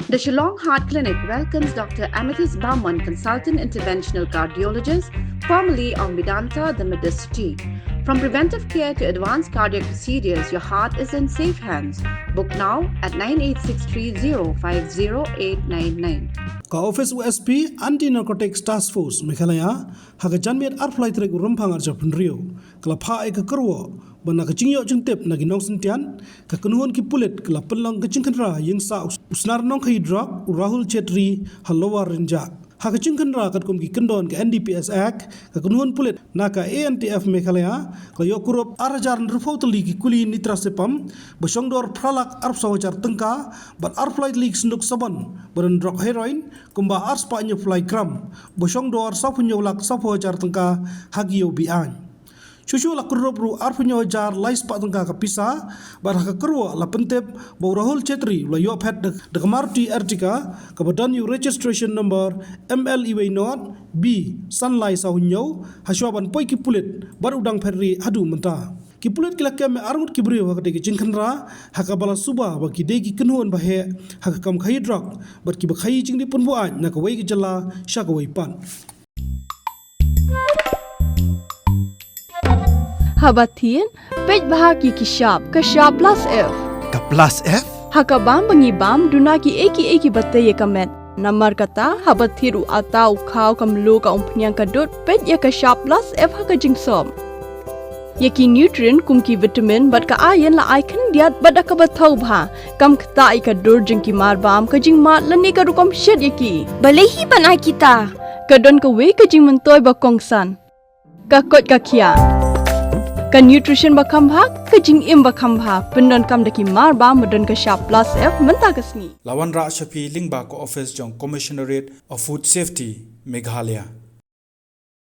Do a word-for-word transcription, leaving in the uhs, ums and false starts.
The Shillong Heart Clinic welcomes Doctor Amethyst Barman, Consultant Interventional Cardiologist, formerly of Medanta, the Medicity. From preventive care to advanced cardiac procedures, your heart is in safe hands. Book now at nine eight six three zero five zero eight nine nine. Ka Office U S P Anti Narcotics Task Force Meghalaya ha ka janmiet arphew lai tarik u Rymphang arhajar phew hynriew ka la phah ïa ka kyrwoh ba na ka jingïoh jingtip na ki nongsyntian, ka kynhun ki pulit ka la pynlong ka jingkhynra ïing sah u snar nongkhaïi drok u Rahul Chetri ha Lower Rynjah. Ha ka jingkhynra katkum ki kyndon ka N D P S Act, ka kynhun pulit na ka A N T F Meghalaya ka la ïoh kurup arhajar hynriewphew tylli ki kuli nitrazepam ba shong dor phra lak arphew saw hajar tyngka bad arphew lai tylli ki synduk sabon ba don drok heroin kumba arspah hynñiewphew lai gram ba shong dor sawphew hynñiew lak sawphew hajar tyngka ha ki ïew be-aiñ. Shuh shuh la kurup ruh arphew hynñiew hajar lai spah tyngka ka pisa, bad ha ka kyrwoh la pyntip ba u Rahul Chetri u la ïoh phet da, da ka Maruti Ertiga kaba don ïa u registration number M L uwei nought B san lai saw hynñiew, hashwa ban poi ki pulit bad u dang phet rieh haduh mynta. Ki pulit ki la kem ïa arngut ki briew ha katei ka jingkhynra, ha kaba la suba ba ki dei ki kynhun ba heh ha ka kam khaïi drok bad kiba khaïi jingdih pynbuaid na kawei ka jylla sha kawei pat. Haba thied, peit bha ki ki shap, ka shap plus F. Ka plus F? Ha ka bam ba ngi bam, duna kiei kiei kiba tei ïa ka met. Namar kata, haba thied u atta, u khaw, ka mluh, ka umphniang, ka dud, peit ïa ka shap plus F ha ka jingsop. Ïa ki nutrient kum ki vitamin bad ka iron la ai khyndiat bad da kaba thaw bha. Kam ktah ïa ka dur jong ki marbam, ka jingmad lane ka rukom shet ïa ki. Balei hi ban ai kita? Ka don kawei ka jingmyntoi ba kongsan. Ka koit ka khiah. Ka nutrition ba kham bha, ka jingim ba kham bha. Pyndonkam da ki marbam ba don ka shap plus F mynta ka sngi. La wanrah sha phi lyngba ka office jong Commissionerate of Food Safety, Meghalaya.